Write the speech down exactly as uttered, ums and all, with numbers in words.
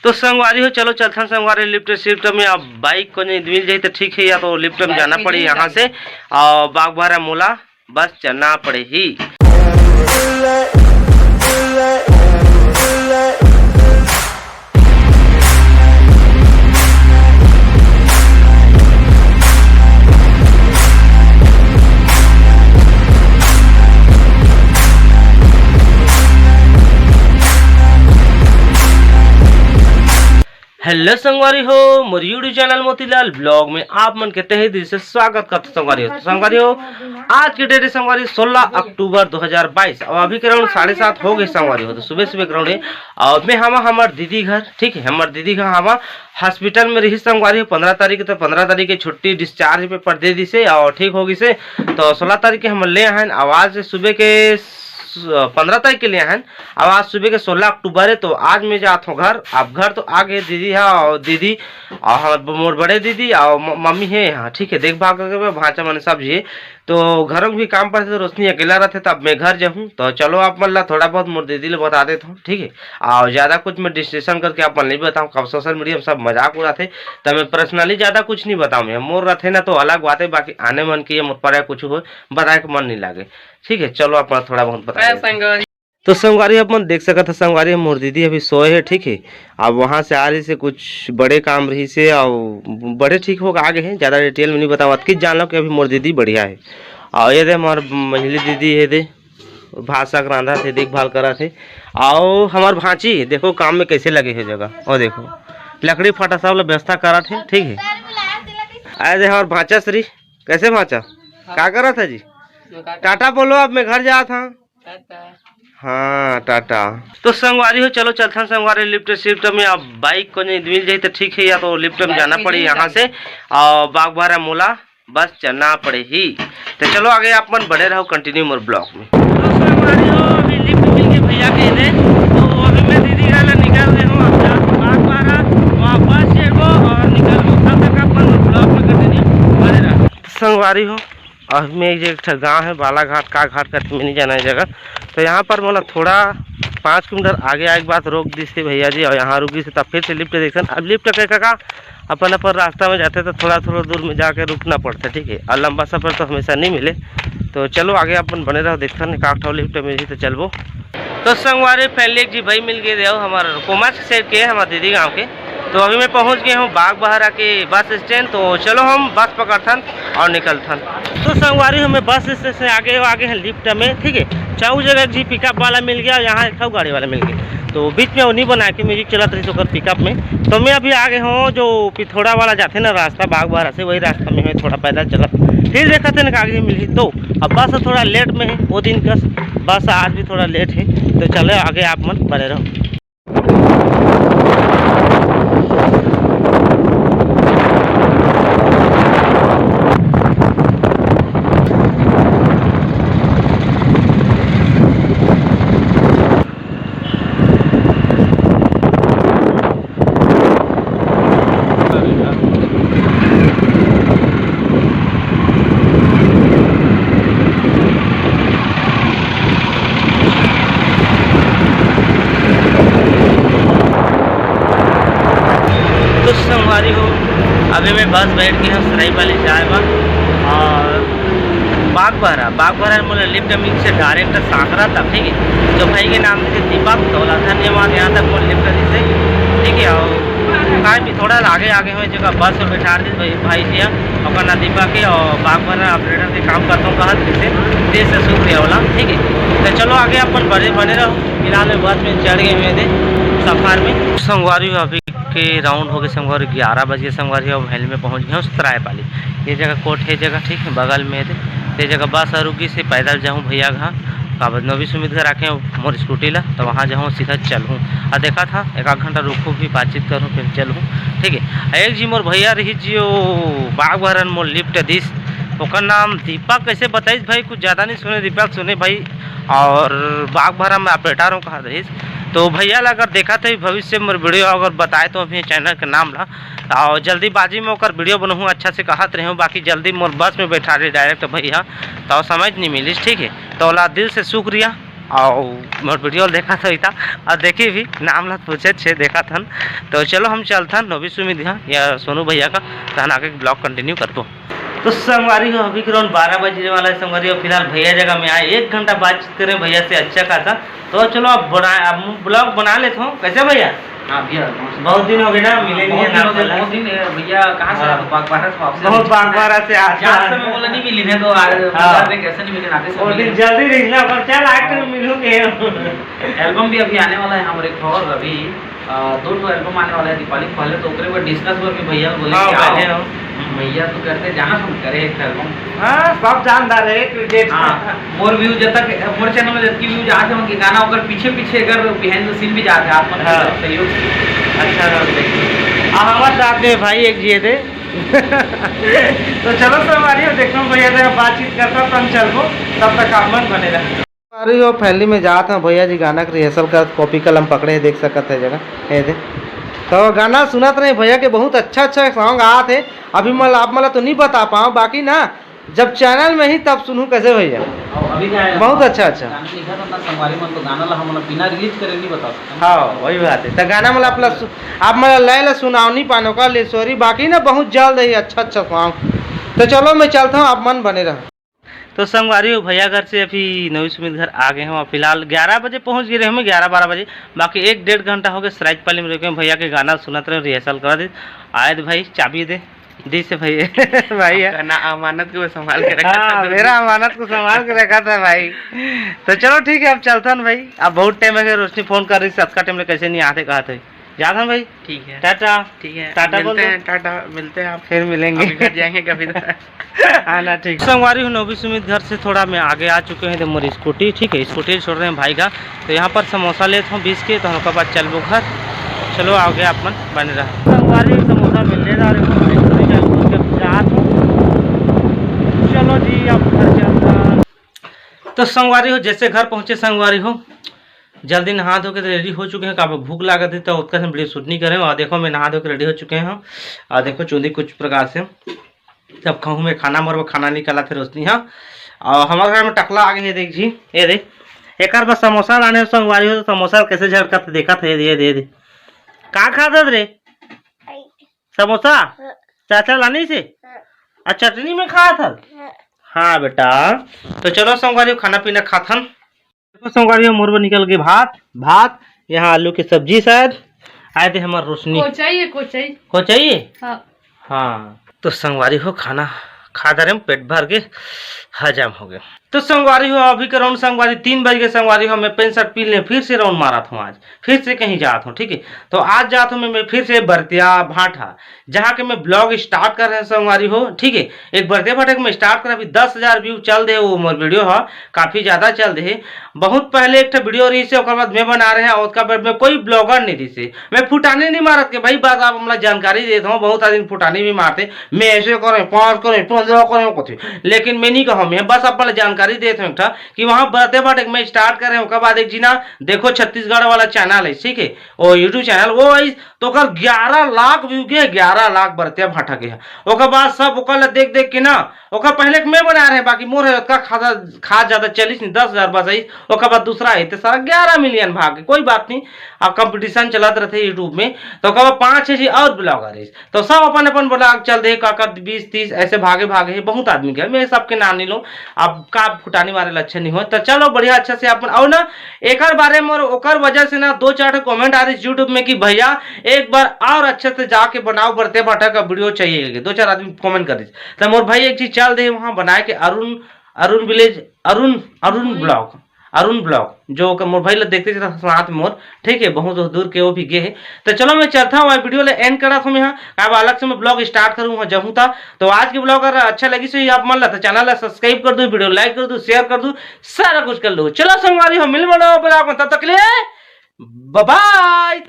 तो संगवारी हो, चलो चलथन संगवारी लिफ्ट सिफ्ट में। अब बाइक को नहीं मिल जाही तो ठीक है, या तो लिफ्ट में जाना पड़ी यहाँ से, और बागबाहरा मोला बस चलना पड़ही। हेलो संगवारी हो, मोर YouTube चैनल मोतीलाल ब्लॉग में आप मन के तहे दिल से स्वागत करत संगवारी हो। तो संगवारी हो, आज के डेट है संगवारी सोलह अक्टूबर दो हज़ार बाईस। अब अभी के राउंड साढ़े सात हो गए संगवारी हो। तो सुबह सुबह के राउंड है, और मैं हवा हमर दीदी घर, ठीक है, हमर दीदी घर हवा हॉस्पिटल में रही संगवारी हो। पंद्रह तारीख के, तो पंद्रह तारीख के छुट्टी डिस्चार्ज पेपर दे दिसे और ठीक हो गई से। तो सोलह तारीख के हम ले आए हैं, आवाज सुबह के पंद्रह तारीख के लिए हैं। अब आज सुबह के सोलह अक्टूबर है, तो आज मैं जात हूँ घर। अब घर तो आ गए दीदी है, और दीदी और हमर ब-, मोर बड़े दीदी और म-, मम्मी है यहाँ, ठीक है, देखभाल करके भांचा मन सब जी। तो घर में भी काम पड़ते तो रोशनी अकेला रहते, तब मैं घर जाऊँ। तो चलो आप मन ला थोड़ा बहुत मोर दीदी ले बता देता हूँ, ठीक है। और ज़्यादा कुछ मैं डिस्कशन करके आप मन नहीं बताऊँ, कब सोशल मीडिया में सब मजाक उड़ाते, तो मैं पर्सनली ज़्यादा कुछ नहीं बताऊँ। मोर रहते ना तो अलग बात है, बाकी आने मन की ये मोर पर कुछ हो बताए के मन नहीं लागे, ठीक है। चलो आप मन थोड़ा बहुत बताए देते हैं। तो संगवारी अपन देख सकत ह, संगवारी मोर दीदी अभी सोए हे, ठीक हे। अब वहाँ से आ रही से कुछ बड़े काम रही से, अउ बड़े ठीक होके आ गए हे, ज़्यादा डिटेल में नहीं बताऊँ, अतकी जान लो कि अभी मोर दीदी बढ़िया हे। अउ ये दे हमार मझली दीदी हे दे, भात साग रांधत हे, देखभाल करत हे। अउ हमार भांची देखो काम में कैसे लगे हे जगह, और देखो लकड़ी फाटा सब ला व्यवस्था करत हे, ठीक हे। आए दे हमार भांचा श्री, कैसे भांचा, का करत हे जी? टाटा बोलो, अब मैं घर जात हूँ। टाटा। हाँ, टाटा। तो संगवारी हो, चलो चलथन संगवारी लिफ्ट सिफ्ट में। अब बाइक को नहीं मिल जाही तो ठीक है, या तो लिफ्ट में जाना पड़ी यहाँ से, और बागबाहरा मोला बस चलना पड़ेही। तो चलो आगे आप मन बने रहो कंटिन्यू मोर ब्लॉग में। तो संगवारी हो, अभी लिफ्ट मिल गए भैया के इधर, तो अभी मैं दीदी घर ले निकल गए हूँ। अब जात हूँ बागबाहरा, वहाँ बस चढ़बो और निकलबो। तब तक आप मन ब्लॉग में कंटिन्यू बने रहो। तो संगवारी हो, अभी में एक ठो गाँव है बालाघाट का घाट करके, मैं नहीं जाना है जगह। तो यहाँ पर मोला थोड़ा पाँच किलोमीटर आगे आए के बाद रोक दिस हे भैया जी, और यहाँ रुक गई से, तब फिर से लिफ्ट देखथन। अब लिफ्ट के का, का अपन अपन रास्ता में जाते तो थोड़ा थोड़ा दूर में जाके रुकना पड़ता, ठीक है, और लंबा सफर तो हमेशा नहीं मिले। तो चलो आगे अपन बने रहो, देखथन का ठो लिफ्ट में ही तो चलबो। तो संगवारी, फाइनली एक जी भाई मिल गए रहो हमारे कोमाच सेठ के, हमारे दीदी गाँव के। तो अभी मैं पहुंच गए हूँ बागबाहरा के बस स्टैंड। तो चलो हम बस पकड़थन और निकलथन। तो संगवारी, हमें बस स्टेशन से आगे, आगे हैं लिफ्ट में, ठीक है। चौक जगह एक जी पिकअप वाला मिल गया, यहाँ एक ठो गाड़ी वाला मिल गया। तो बीच में उन्हीं बना के म्यूजिक चलत रही ओकर पिकअप में। तो मैं अभी आ गए हूँ जो पिथौरा वाला जाते ना रास्ता बागबाहरा से, वही रास्ता में है, थोड़ा पैदल चलत। फिर देखते हैं ना आगे मिली। तो अब बस थोड़ा लेट में है, वो दिन का बस आज भी थोड़ा लेट है। तो चले आगे, आप मन बने रहो। तो संगवारी हो, अभी मैं बस बैठ के हम सरायपाली जाए बा और बागबाहरा, बागबाहरा मोला लिफ्ट मिल से डायरेक्ट सांकरा तक, ठीक है। तो भाई के नाम से दीपक, तो ओला धन्यवाद, यहाँ तक मोला लिफ्ट दी से, ठीक है। और काहे भी थोड़ा आगे आगे हुए जगह बस में बैठा दी भाई, भाई जी, ओकर नाम दीपक है और बागबाहरा ऑपरेटर के काम करता हूँ, कहत से दिल से शुक्रिया होला, ठीक है। तो चलो आगे अपन बने बने रहो। फिलहाल में बस में चढ़ गए हुए थे सफर में। संगवारी हो, अभी के राउंड हो गए संगवारी, ग्यारह बज गए संगवारी, अब हवेली में पहुंच गए हैं सरायपाली। ये जगह कोर्ट है जगह, ठीक है, बगल में है। ये जगह बस रुकी से पैदल जाऊँ भैया घर, काबर नवी सुमित घर आके मोर स्कूटी ला, तो वहाँ जाऊँ सीधा चलूँ। और देखा था एक आध घंटा रुकूँ भी बातचीत करूँ फिर चलूँ, ठीक है। एक जी मोर भैया रही जी, वो बागबाहरा मोर लिफ्ट दिस, ओकर नाम दीपक कैसे बताइस भाई, कुछ ज़्यादा नहीं सुने दीपक, सुने भाई और बागबाहरा में ऑपरेटर हूँ कहत रहिस। तो भैया ला अगर देखत हे भविष्य में वीडियो अगर बताए तो अभी चैनल के नाम ला, और जल्दीबाजी में ओकर वीडियो बनहूँ अच्छा से कहत रहे हूँ, बाकी जल्दी मोर बस में बैठा रही डायरेक्ट भैया, तो समझ नहीं मिलिस, ठीक है। तो ओला दिल से शुक्रिया। अउ मोर वीडियो देखत होही त, अउ देखी भी नाम ला पूछे छे, देखत हन। तो चलो हम चलथन नोबी सुमित घर या सोनू भैया का, तहन आगे ब्लॉग कंटिन्यू करबो। तो संगवारी हो, अभी के राउंड बारह बजे वाला है संगवारी हो। फिलहाल भैया जगह में आए, एक घंटा बातचीत करें भैया से अच्छा खासा। तो चलो अब बना, अब ब्लॉग बना लेते हो। कैसे भैया? हाँ भैया, बहुत बहुत दिन हो गए ना, मिले नहीं बहुत है दिन ना हो गए, पहले। बहुत दिन है भैया। कहाँ से हाँ। आप? बागबाहरा से आपसे बहुत बागबाहरा से आज जान से मैं बोला नहीं मिली है तो आज हाँ। बाजार में कैसे नहीं मिले, नाते से वो मिले। दिन जल्दी रही ना, पर चल आके मिलूंगे। एल्बम भी अभी आने वाला है हमारे एक और अभी, अ, दो ठो एल्बम आने वाला है दीपावली के पहले, तो ओकरे ऊपर डिस्कस बर भी भैया बोले हाँ, कि आओ। पहले आओ। भैया तो करते जाना हम करे एक एल्बम। हाँ, सब जानदार है, एक डेट हाँ, मोर व्यूज जब तक मोर चैनल में जतकी व्यूज आते हैं उनके गाना ओकर पीछे पीछे अगर behind the scene भी जाते हैं, आप मन के हाँ। तरफ सहयोग से। अच्छा रहते। आ, हमारे साथ में भाई एक जिए थे। तो चलो संगवारी हो, देखो भैया से बातचीत करता तब चलबो, तब तक आप मन बने रहो। अरे यो फैली में जात हूँ भैया जी, गाना के रिहर्सल करत, कॉपी कलम पकड़े हे, देख सकत है जगह, ये दे। तो गाना सुनत रहे भैया के, बहुत अच्छा अच्छा सॉन्ग आत है। अभी मैं आप मला तो नहीं बता पाऊँ, बाकी ना जब चैनल में ही तब सुनू कैसे भैया। और अभी क्या है? बहुत अच्छा, अच्छा। गाना लिखा था ना संगवारी मन, तो गाना ला हम लोग बिना रिलीज करे नहीं बता सकते। हाँ, वही बात है। तो गाना मला आप ला सु-, आप मला लय ला सुनाओ नहीं पानो का ले सॉरी, बाकी ना बहुत जल्द ही अच्छा अच्छा सॉन्ग। तो चलो मैं चलता हूँ, आप मन बने रहो। तो संगवारी हो, भैया घर से अभी नवी सुमित घर आ गए हम। फिलहाल ग्यारह बजे पहुंच गए रहे हम, ग्यारह बारह बजे। बाकी एक डेढ़ घंटा हो गए, सरायपाली में रुके हैं। भैया के गाना सुनत रहे, रिहर्सल करा दे। आए तो भाई, चाबी दे, दी से भाई। भाई है। आपका ना अमानत को संभाल के रखा हाँ, था। मेरा अमानत को संभाल के रखा था भाई। तो चलो ठीक है, अब चलता हूँ भाई। अब बहुत टाइम है, रोशनी फोन कर रही, सतका टाइम में कैसे नहीं आते, कहा थे। जात हन भाई। ठीक है। टाटा। ठीक है। टाटा बोल मिलते दो। हैं, टाटा, मिलते हैं आप। फिर मिलेंगे। अभी घर जाएंगे कभी तो। हाँ ना, ठीक। संगवारी हो, नवी सुमित घर से थोड़ा मैं आगे आ चुके हैं। तो मोर स्कूटी, ठीक है, स्कूटी छोड़ रहे हैं भाई का। तो यहाँ पर समोसा लेत हूँ बीस के, तो हमका बाद चलबो घर। चलो आगे आप मन बने रहा। संगवारी हो, समोसा मिलने जा रहे हो भाई, थोड़ी टाइम रुक के जात हूँ। चलो जी, अब घर चलता। तो संगवारी हो, जैसे घर पहुँचे संगवारी हो, जल्दी नहा धो के रेडी हो चुके हैं, काबर भूख लागत है तो ओतका से वीडियो शूट नहीं करे। और देखो मैं नहा धो के रेडी हो चुके हैं। और देखो चूंदी कुछ प्रकार से तब खाऊँ मैं खाना, मोर खाना निकाला थे रोशनी। हाँ, और हमारे घर में टकला आ गए है, देख जी, ये देख, एकर बस समोसा लाने संगवारी हो, तो समोसा कैसे झड़कत है, देखत है, ये दे दे। का खात रे? समोसा? चाचा लानी से? आ चटनी में खात हल? हाँ बेटा, तो चलो संगवारी हो, खाना पीना खाथन। देखो संगवारी हो, मोर बर निकल गए भात, भात, यहाँ आलू के सब्जी शायद। आए थे हमार रोशनी। कोचई है, कोचई। कोचई है? हाँ। हाँ, तो संगवारी हो, खाना खा डरे, पेट भर के हजम हो गए। तो संगवारी हो, अभी के राउंड संगवारी तीन बज गए संगवारी हो, मैं पैंट शर्ट पी ले, फिर से राउंड मारत हूँ आज, फिर से कहीं जात हूँ, ठीक है। तो आज जात हूँ मैं, मैं फिर से बरतिया भाटा, जहाँ के मैं ब्लॉग स्टार्ट कर रहे हैं संगवारी हो, ठीक है। एक बरतिया भाटा के मैं स्टार्ट कर, अभी दस हजार व्यू चल दे वो मोर वीडियो ह, काफी ज्यादा चल दे है। बहुत पहले एक ठो वीडियो रही से, ओकर बाद मैं बना रहे हैं, ओकर बाद में कोई ब्लॉगर नहीं रही से। मैं फुटानी नहीं मारत के भाई, बस आप हमला जानकारी देत हो, बहुत आदमी फुटानी भी मारते, मैं ऐसे करें, पाँच करें, पन्द्रह करें, कथे, लेकिन मैं नहीं कहूँ, मैं बस आप जानकारी देत हूँ एक ठा कि वहाँ बरतिया भाटा के मैं स्टार्ट करे, ओकर बाद एक जी ना देखो छत्तीसगढ़ वाला चैनल है, ठीक है, वो YouTube चैनल, वो है तो ओकर ग्यारह लाख व्यू के, ग्यारह लाख बरतिया भाटा के है। ओकर बाद सब ओकर ला देख देख के ना, ओकर पहले के मैं बना रहे, बाकी मोर है ओतका खासा खास ज्यादा चलिस नहीं, दस हजार बस आई। ओकर बाद दूसरा है तो सारा ग्यारह मिलियन भाग के, कोई बात नहीं। अब कंपटीशन चलत रहते YouTube में, तो ओकर बाद पाँच छः जी और ब्लॉगर है, तो सब अपन अपन ब्लॉग चल दे, काकर बीस तीस ऐसे भागे भागे है, बहुत आदमी के। मैं सबके नाम नहीं लूँ, अब का फुटानी मारे ला अच्छा नहीं हो। तो चलो बढ़िया, अच्छा से अपन, और ना एकर बारे में और ओकर वजह से ना दो चार ठो कमेंट आ रही YouTube में कि भैया एक बार और अच्छे से जाके बनाओ, बरतिया भाटा का वीडियो चाहिए, दो चार आदमी कमेंट कर रही। तो मोर भाई एक चीज चल दे वहाँ बनाए के, Arun, Arun village, Arun, Arun blog, Arun blog, जो ओकर मोर भाई ला देखते चला साथ मोर, ठीक है, बहुत दूर के वो भी गे है। तो चलो मैं चलता हूँ, वीडियो ले एंड करत हूँ यहाँ, अब अलग से मैं ब्लॉग स्टार्ट करूँ वहाँ जाऊँ था। तो आज के ब्लॉग अगर अच्छा लगी सो आप मन ला तो चैनल ला सब्सक्राइब कर दो, वीडियो लाइक कर दो, शेयर कर दो, सारा कुछ कर लो। चलो संगवारी हो, मिल बनो ब्लॉग में, तब तक के लिए बाय बाय।